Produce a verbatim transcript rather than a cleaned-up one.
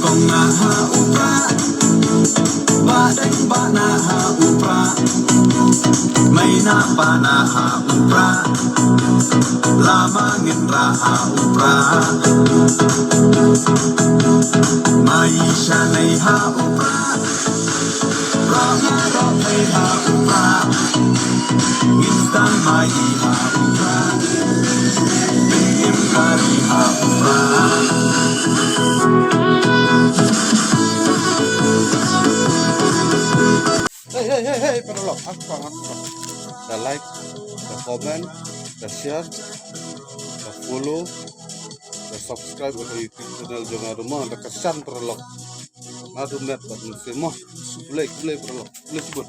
Nga ha u pra, ba deng ba na ha u pra, mai na ba na ha u pra, lama ngin ra ha u pra, mai sha nei ha u pra, ra nga ra nei ha u pra, ngin sdang mai ha u pra, ngin im kari ha u pra. Hey, hey, hey, hey, paralok, ak pang, ak pang. Da like, da comment, da share, da follow, da subscribe ïa ka YouTube channel jong nga ruh mo, da ka san paralok. Naduh met bad mynsiem mo. Khublei, khublei paralok. Khublei shibun.